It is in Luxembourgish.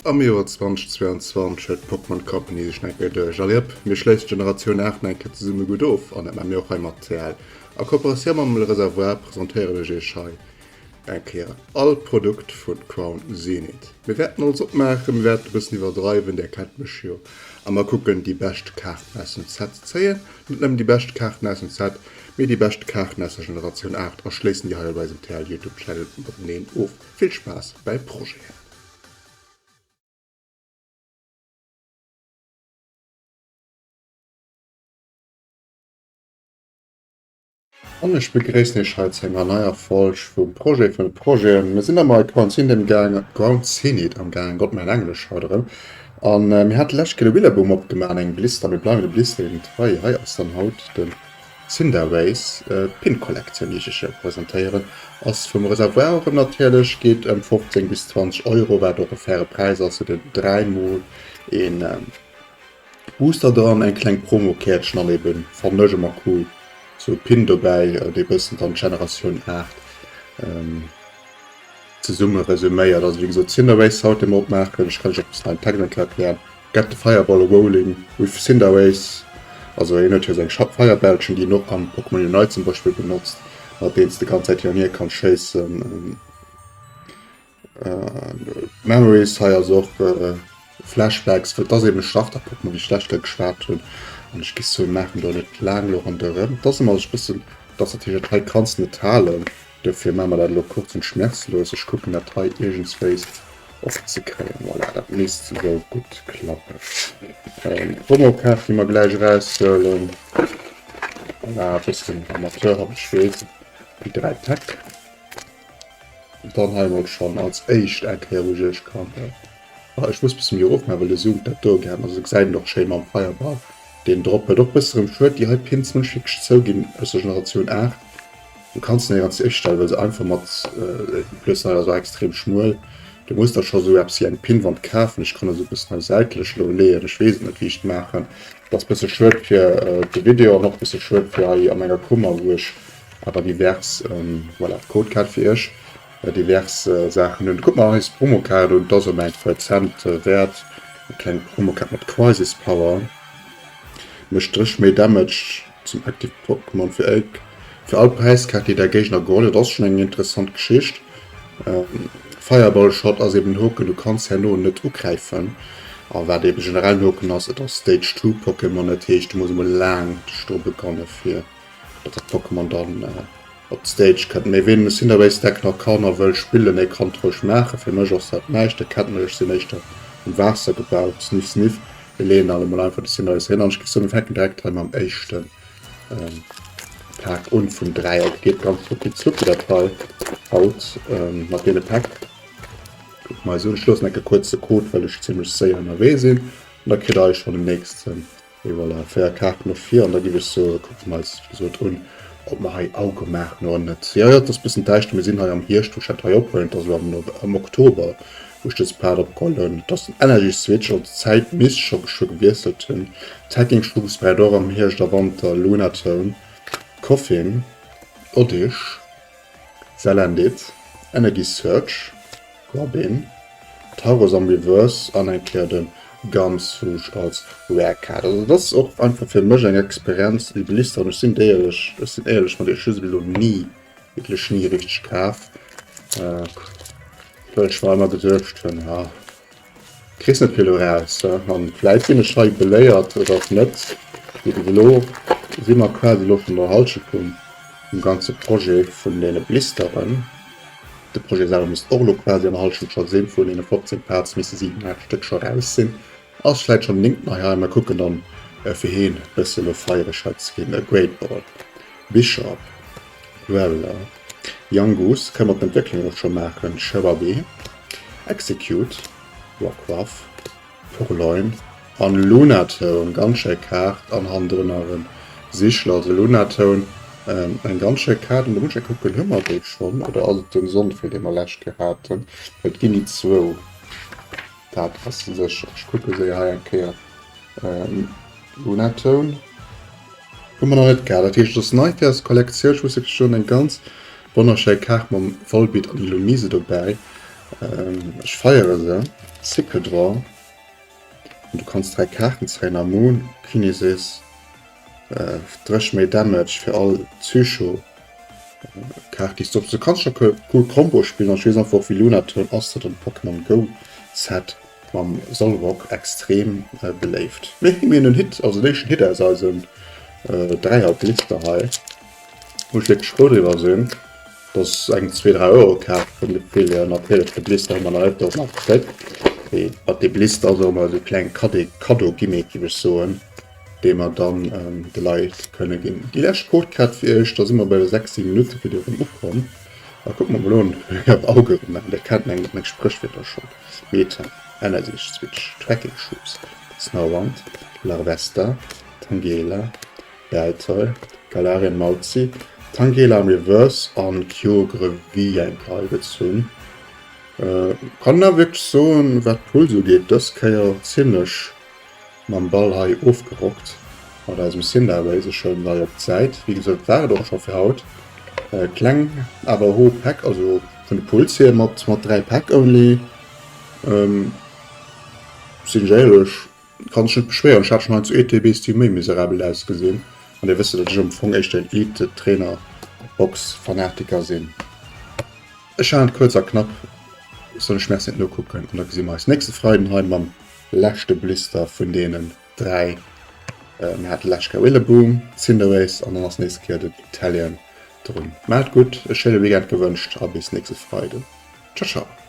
Am Joer 2022 huet d'Pokémon Company sech nach eng Kéier geduecht, Allez hop, mir schléissen d'Generatioun 8 nach eng Kéier zesumme gutt of an dat maache mir och hei mat TL. A Kooperatioun mam Le Reservoir presentéieren ech iech hei eng Kéier all Produkt vu Crown Zenith. Mir wäerten alles opmaachen, mir wäerten e bëssen iwwerdreiwen, där kennt mech jo, a mer kucken déi bescht Kaarten aus dem Set ze zéien. Net nëmmen déi bescht Kaarten aus dem Set, mee déi bescht Kaarten aus der Generatioun 8 a schléissen déi hei op eisem TL Youtube Channel mateneen of. Vill Spaass bäi Projeten! An ech begréissen iech hei zu enger neier Folg vum Projet vun de Projeten. Mir sinn ëmmer bei Crown Zenith am gaang, Crown Zenith am gaang, Gott mäin Englesch haut erëm. An mir hate lescht Kéier de Rillaboom opgemaach an engem Blister. Mir bleiwen de Blister eben trei. Hei ass dann haut de Cinderace Pin Collection, déi ech iech hei presentéieren. Ass vum Reservoir erëm natierlech, geet ëm 15 bis 20 Euro, wat och e faire Präis ass. Huet en 3 mol een Booster dran, eng kleng Promokäertchen an eben, fannen ech ëmmer cool, sou e Pin dobäi, dee bëssen dann d'Generatioun 8 zesumme resuméiert. Also wéi gesot, Cinderace haut dee mer opmaachen. Ech kann iech och e bëssen hei den Text eng Kéier erklären. Get the fireball rolling with Cinderace, also hien huet jo seng Feierbällchen, déi en och am Pokémon Unite zum Beispill benotzt, mat deenen s de ganz Zäit hin an hier kanns schéissen. Memories hei ass och Flashbacks, well et ass eben e Starter-Pokémon, wéi ech d'lescht Kéier geschwat hunn. An ech géif soen, maachen do net laang elo ronderëm. Et ass ëmmer e bëssen, et ass natierlech dat hei kanns de net halen, dofir maache mer dat elo kurz und schmerzlos. Ech kucken dat hei iergendswéis opzekréien. Voilà, dat misst esou gutt klappen. Promokaart, déi mer gläich eraushuelen. Voilà, e bëssen Amateur, ech weess, déi 3 Päck. Dann hei mol schon als éischt eng Kéier wou ech iech kann ah ech muss bësse méi erof maachen well de zoomt dat do gären, also gesäit een och schéin mam Fireball deen drop huet. Och bësse rëm schued déi hei Pins muss ech wierklech zouginn aus der Generatioun 8, du kanns se néierens iergstellen well se einfach mat plus hei ass och extrem schmuel, du muss der scho sou eppes wéi eng Pinnwand kafen. Ech kann esou bëssen hei säitlech lo leeën, ech weess et net wéi ech et maachen, et ass bësse schued fir de Video an och bësse schued fir hei a menger Kummer wou ech Awer divers, voilà, d'Codekaart fir iech, divers Saachen hunn. Kuckt mer eis Promokaart un, d'ass ëm eng puer Cent wäert. Eng kleng Promokaart mat Crisis Power, mécht dréch méi Damage zum Active Pokémon fir ëk fir all Präiskaart déi däi Géigner geholl huet. Ass schonn eng interessant Geschicht. Fireball Shot ass eben en Hoken, du kanns herno net ugräifen. A wat eben generell en Hoken ass, et ass Stage 2 Pokémon, dat heescht du muss emol laang dech dru beganne fir datt dat Pokémon dann op d'Stage kënnt. Mee ween Cinderace Deck nach kann a wëll spillen, dee kann et roueg maachen. Fir mech ass dat näischt, dat kennt mech, ech sinn éischter um Waasser gebaut. Sniff sniff. Mir leeën alle mol einfach de Cinderace hin an ech géif soen, mir fänken direkt hei mam éischte Pak un vun 3. Et geet ganz rucki zucki dat hei haut mat deene Päck. Kucke mer eis un. Ech loossen enke kuerz de Code, well ech zimmlech séier ënnerwee sinn an da kritt der eis schonn den nächsten. Et voilà, 4 Kaarten no vir an da giff ech soen, kucke mer eis wéi gesot un, ob mer hei Auge maachen oder net. Jo, jo, et ass bëssen däischter, mir sinn hei am Hierscht, wou ech dat hei ophuelen, et ass elo am Nove am Oktober, wou ech dës Part opgeholl hunn. Et ass den Energy Switch, also d'Zäit misst scho geschwë gewiesselt hunn. Attacking Schlugsbrett och am Hierscht a Wanter, Lunatone, Koffing, Oddish, Salandit, Energy Search. Robin, Tauros am Reverse an eng Kéier den Gumshoe als Rare Card. Also dat ass och einfach fir mech eng Experienz déi Blister an ech sinn éierlech, ech sinn éierlech mat iech, ech hu se bis elo ni, wierklech ni richteg kaf, well ech mer ëmmer geduecht hunn, ha kriss net vill eraus an vläit sinn ech hei beléiert oder och net. Mee bis elo si mer quasi elo schonn der Hallschent vum ganze Projet vun deene Blisteren. De Projet selwer misst och elo quasi an der Hallschent scho sinn. Vun deene 15 Parts misste 7, 8 Stéck scho raus sinn. Ass vläit schonn den néngten hei hei. Mer kucken dann fir heen bësse elo feiereg hei ze ginn. A Great Ball, Bisharp, Graveler, Yungoos, kënne mer d'Entwécklung och scho maachen, Cherubi, Exeggcute, Rockruff, Purrloin an Lunatone, ganz schéi Kaart an hannendrun nach en Sichel, also Lunatone, eng ganz schéi Kaart an do muss ech kucken, hu mer déi schonn oder ass et den Sonnefil dee mer lescht Kéier haten, well et ginn déi zwou, dat ass sécher, ech kucke séier hei eng Kéier, Lunatone hu mer nach net gehat, dat heescht et ass nei fir eis Kollektioun, ech muss wierklech soen eng ganz wonnerschéi Kaart mam Volbeat an Illumise dobäi. Ech feiere se. Cycle Draw. An du kanns 3 Kaarten zéien a Moon Kinesis. Dréch méi Damage fir all Psycho Kaart déi s du op. Du kanns scho cool Combo spillen an ech weess einfach och wéi Lunatone ass dat am Pokémon Go Set mam Solrock extrem beléift. Mee mir hunn en Hit, also den éischten Hit aus eisem Dräier Blister hei, wou ech wierklech frou driwwer sinn. Dat ass eng 2, 3 Euro Kaart vum Gefill hier. Natierlech de Blister hu mer nach net do mat zréck. Mee mat de Blister ass och ëmmer esou kleng Kaddo-Gimmick géif ech soen, dee mer dann de Leit kënne ginn. Déi lescht Codekaart fir iech, da si mer bei de 6, 7 Minutte fir déi erëm ukomm. Da kucke mer mol un, op Auge gemaach. Dir kennt meng meng Spréchwierder schonn. Meta, Energy Switch, Trekking Shoes, Snowwand, Larvesta, Tangela, Baltoy, Galarian Mauzi, Tangela am Reverse an Kyogre wéi eng Kei gezunn. Kann awer wierklech soen, wat d'Pulls ugeet, dës Kéier zimlech mam Ball hei ofgerockt mat eisem Cinderace. Ech huelen en hei op d'Säit. Wéi gesot war et och scho fir haut. Kleng awer ho Päck, also vun de Pulls hier mat 3 Päck only. Sinn ech éierlech. Kann sech net beschwéieren, ech hat schon heiansdo ETBs déi méi miserabel ausgesinn an dir wësst jo dat ech am Fong éischter een Elite Trainer Box Fanatiker sinn. Ech halen et kuerz a knapp, soen ech Merci fir d'Nokucken an da gesi mer eis nächste Freiden hei mam leschte Blister vun deenen 3. Mir hate lescht Kéier Rillaboom, Cinderace an dann ass nächste Kéier den Italian drun. Maacht gutt, e schéine Weekend gewënscht a bis nächste Freiden. Ciao ciao.